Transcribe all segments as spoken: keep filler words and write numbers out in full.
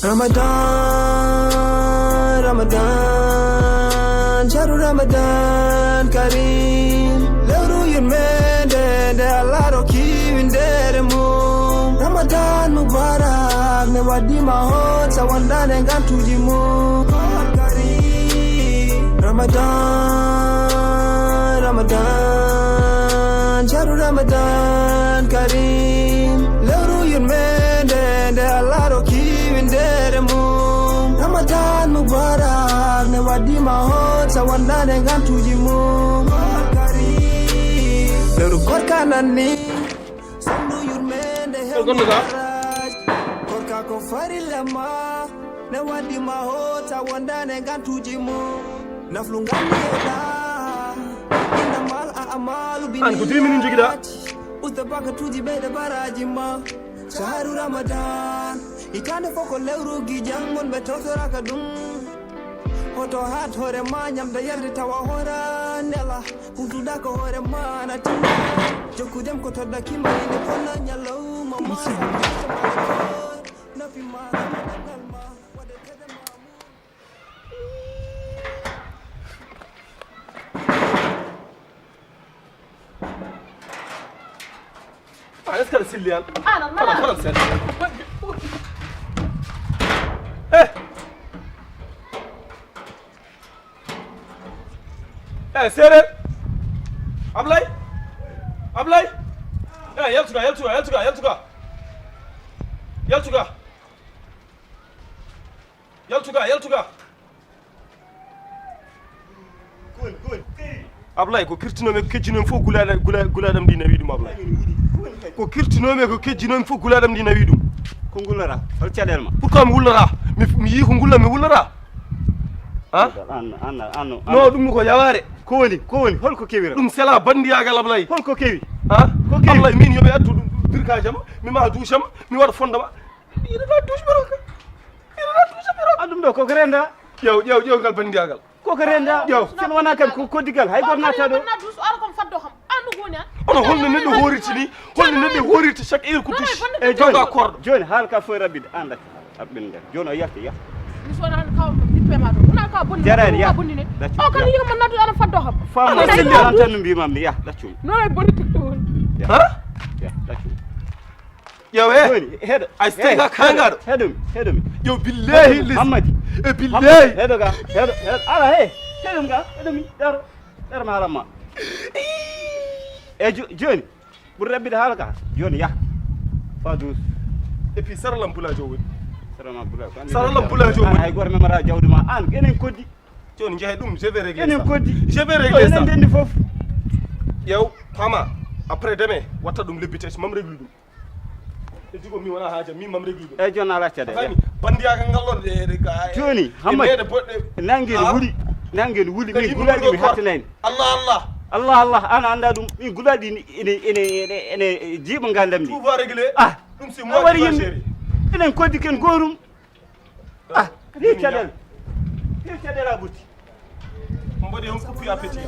Ramadan, Ramadan, shahru Ramadan Kareem. Lewru yurmende nde Allah rokki winndere mum. Ramadan Mubarak, ne waɗɗii ma hoot sa wondaani e ngantuuji mum. Kareem. Ramadan, Ramadan, shahru Ramadan Kareem. Lewru yurmende nde Allah rokki winndere mum. Ramadan Mubarak, ne waɗɗii ma hoot sa wondaani e ngantuuji mum. Kareem. Lewru koorka nani. Sannu yurmende. Koorka ko farilla ma. Ne waɗɗii ma hoot sa wondaani e ngantuuji mum. Naflu nganni e ɗa. Innamal a'malu binniyat. An ko deux minutes njogiɗa. Usta bakatuuji ɓeyda baraaji ma. Shahru Ramadan. Hitaande fof ko lewru gijan mon ɓe tawtoraaka ɗum. Hoto haat hoore ma ñamde yarde tawa hoora nela. Huutuɗa ko hoore ma na tinna. Jokku dem ko todda kima ine ponna ñalawma ma. Nafi ma ramadan ngal ma. Waɗe tede ma. Ah, est-ce que aɗa selli an? Ah, non, non. Faral, faral seeɗa. Eh! Eh, séeréer! Ablay! Ablay! Eh, yaltu ga, yaltu ga, yaltu ga, yaltu ga. Yaltu ga. Yaltu ga, yaltu ga. Ablay, ko kirtinoomi e ko kejjinoomi fof, gulaaɗam, gula-, gulaaɗam ndi nawi ɗum, Ablay. Ko kirtinoomi e ko kejjinoomi fof, gulaaɗam ndi nawi ɗum. Ko ngullora? Hol caɗeele ma? Pourquoi mi wullora? Mi, mi yii ko ngulla, mi wullora? Ha? An, an, an, an. Non, ɗum ko yawaare. Ko woni? Ko woni? Hol ko kewi? Ɗum sela bandiyaagal, Ablay. Hol ko kewi? Ha? Ko kewi? Ablay, min yo ɓe addu ɗum birkaaji am, mi ma duusi am, mi waɗa fondement. Ina ɗa duusi baraka. Ina ɗa duusi baraka. A ɗum ɗo ko ko renda? Ƴeew, ƴeew, ƴeew ngal bandiyaagal. Ko ko renda? Ƴeew. Sen wona kan ko koddigal, hay goto natta ɗo. Na duusi, ara kon faddo kam. Andu ko woni an? Ono holno neɗɗo hooriti ni? Holno neɗɗo hooriti chaque heure ko duusi? E joni, joni haala ka fof rabbide, an ɗaccu. Aɓɓen nder. Joni o yalti, yah. Mi sona an kaw mi pe ma ɗo. Una ka bonni. Jarani, yah. Bonni ne. Ɗaccu, o kala yah. Yiga man nadu ana faddo kam. Fam. Ana selli an tan mbima mi yah, ɗaccu. No e bonni tikto woni. Yah. Ha? Yah, ɗaccu. Ƴeew, eh. Joni, heɗo. Ay, heɗo, stay ga kangaɗo. Heɗo mi, heɗo mi. Ƴeew, billahi, heɗo mi, lis-, Hammadi. E billahi. Heɗo ga, heɗo, heɗo. Ala, he. Heɗo mi ga, heɗo mi. Daro, daro ma haala ma. E jo-, joni, ɓuri rabbide haala ka. Joni, yah. Fa douze. Et puis, saralam bula jo woni. Saralam bula jo woni. Saralam bula jo woni. Ay, goto memara jawdi ma. An, enen koddi. Joni, jehe ɗum, je vais régler ça. Enen koddi. Je vais régler ça. Enen ndenndi fof. Ƴeew, pama. Après demain, watta ɗum lebbi tati, mam régler ɗum. E digo mi wona haaja, mi mam régler ɗum. Eyyi, joni ala caɗeele. A faami? Bandiyaagal ngal ɗon, e, e, e, joni, e Hammadi, meɗe boɗɗe. Nangue ne wuli, nangue ne wuli, min gulaɗi mi hattanani. Allah, Allah. Allah, Allah, an anda ɗum, min gulaɗi ene, ene, ene, ene jiiɓa ngandam ndi. Tout va régler. Ah, ɗum si a moi wari qui va yimɓe, gérer. Enen koddi ken goorum. Ah, ɗi caɗeele. Ɗi caɗeele a ɓurti. Mboɗi on kupi appétit.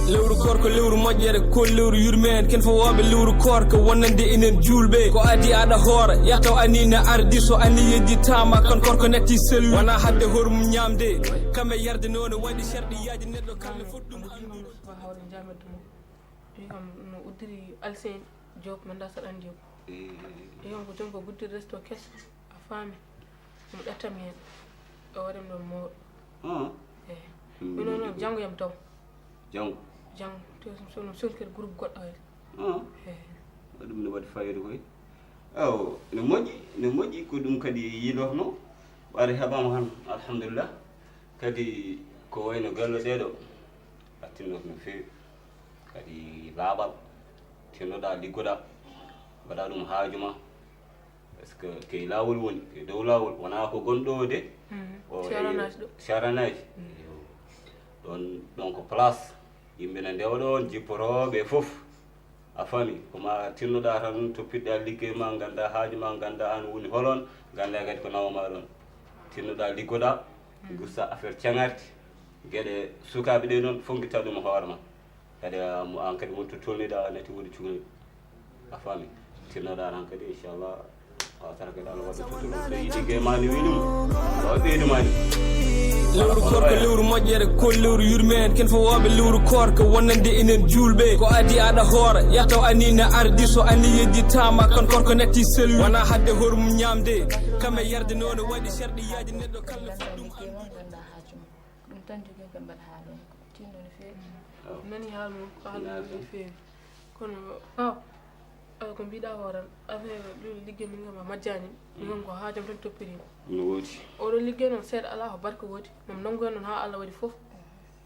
Lewru koorka ko lewru moƴƴere, ko lewru yurmeende. Ken fof wooɓe lewru koorka wonande enen juulɓe. Ko adi aɗa hoora, yataw ani na ardi, so ani yejjitaama, kan koorka natti sellu. Wona hadde hoore mum ñaamde, kam e yarde noone waɗi sharɗi yaaji neɗɗo kala fof ɗum anndi. Hawre njaamettu mo. Wi kam no uddiri Alseyni Diop, mi anndaa so aɗa anndi mo. Eh. Wi kam ko joom ko guddiri resto keso, a faami. Mo ƴettam heen. O waɗi ɗoon mawɗo. Ah. Eh. Mm. Mino noon, janngo yam taw. Janngo? Janngo. To so, so, so, kadi groupe goɗɗo hayre. Ah. Eh. Ɗum ne waɗi fayida koy. Awo, ne moƴƴi, ne moƴƴi, ko ɗum kadi yiilotono. Ɓaade heɓaama han, alhamdulillah. Kadi ko wayno galle ɗee ɗoo, ɓattinnoto no feewi. Kadi laaɓal, tinnoɗaa, liggoɗaa, mbaɗaa ɗum haaju ma. Parce que ko e laawol woni, ko e dow laawol, wonaa ko gonɗo o de. Mhm. O e caranaaji ɗo. Caranaaji. Mhm. Ɗoon, ɗoon ko place, yimɓe ne ndewa ɗoon, jippotooɓe fof. A faami, ko ma tinnoɗaa tan, toppitoɗaa liggey ma, nganndaa haaju ma, nganndaa aan woni holon, nganndaa kadi ko nawa ma ɗoon. Tinnoɗaa, liggoɗaa, gusta affaire caŋardi, geɗe sukaaɓe ɗe noon, fof ngitta ɗum e hoore ma. Kadi, a, mo, aan kadi wonto tolniɗaa, nati woodi cukalel. A faami? Tinnoɗaa tan kadi, inchallah, Awa tara kadi Allah waɗa sutura, so yiɗi gemani weli mo, tawa ɓeydumani. Lewru koorka lewru moƴƴere, ko lewru yurmeen. Ken fof wooɓe lewru koorka wonande enen juulɓe. Ko adi aɗa hoora, yataw ani na ardi, so ani yejjitama kan koorka natti selwi. Wona hadde horum ñamde, kam e yarde noon waɗi serɗi yaaji neɗɗo kala foti ɗum. Ɗum tan jogii ko mbaɗa haala on. Tinno no feewi. Nani haala mum ko haala mum no feewi. Kono paw, ko mbiɗa hooran affaire ɗum liggey min kam a majjani. Min kam ko haajam tan toppiri. No woodi. Oɗo liggey noon seeɗa alaa ko barka woodi. Mom nanngu heen noon haa Allah waɗi fof.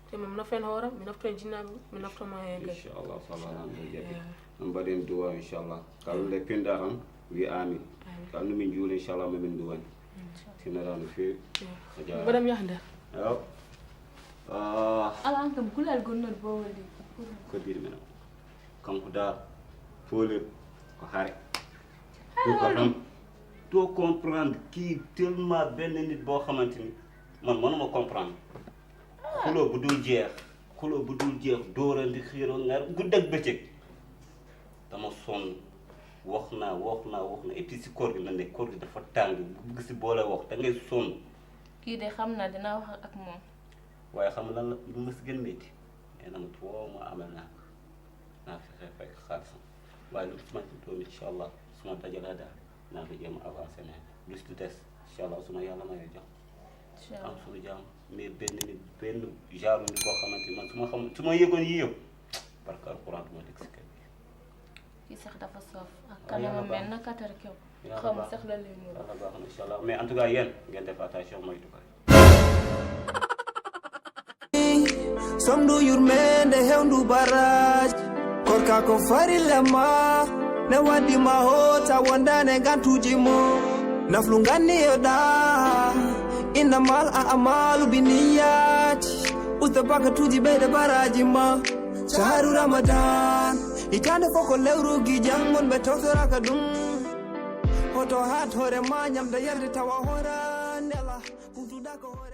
Te mom nafa heen hooram, mi nafto heen jinnaaɓe, mi nafto ma heen kadi. Inchallah, so Allah naan ɗo jaɓi. On mbaɗen duwa inchallah. Kala nde pinɗa tan wi amin. Kala no min juuli inchallah ma min duwani. Tinnoɗa no feewi. A jaaraama. Mbaɗam yaha nder. Ayo. Ah, Ala an kam kulal gonnol bowol ɗi. Ko diri men o. Kanko da folir ko hare. Ɗum ko tan to comprendre kii tellement benn nit boo xamante ni man mënuma comprendre. Xuloo bu dul jeex, xuloo bu dul jeex, dóorandi, xiiroo ngar guddi ak bëccëg. Dama sonn, wax naa wax naa wax na, et puis si koor gi la nekk, koor gi dafa tàng, bu bëgg si boole wax da ngay sonn. Kii de xam naa dinaa wax ak moom. Waaye xam nga lan la lu ma si gën métti? Nee na ma trois mois amal naa ko, naa fexe fay ko xaalisam. Waaye lu mu si manti doon incha allah, su ma dajalee daal naa ko jéem a avancé ne lu si des incha allah su ma yàlla mayee jox. Am suñu jàmm mais benn nit benn genre nit koo xamante ni man su ma xam su ma yëgoon yii yëpp, barke alquran du ma dégg si kër gi. Kii sax dafa soof ak kanamam mel na katar kew. Xaw ma sax la lay nuru. Yàlla baax na incha allah mais en tout cas yéen ngeen def attention moytu ko. Somdu yurmende hewndu baraji. Korka ko farilla ma ne waddi ma hoota wondane gantuji mo. Naflu ganniyoɗa innamal a amalu biniyati. Usta bakatuji ɓeyde baraji ma. Shahru ramadan hitande fof ko lewru gijal mon ɓe tawtoraka ɗum. Hoto hat hoore ma ñamde yarde tawa hoora nela. Hutuɗa ko hoore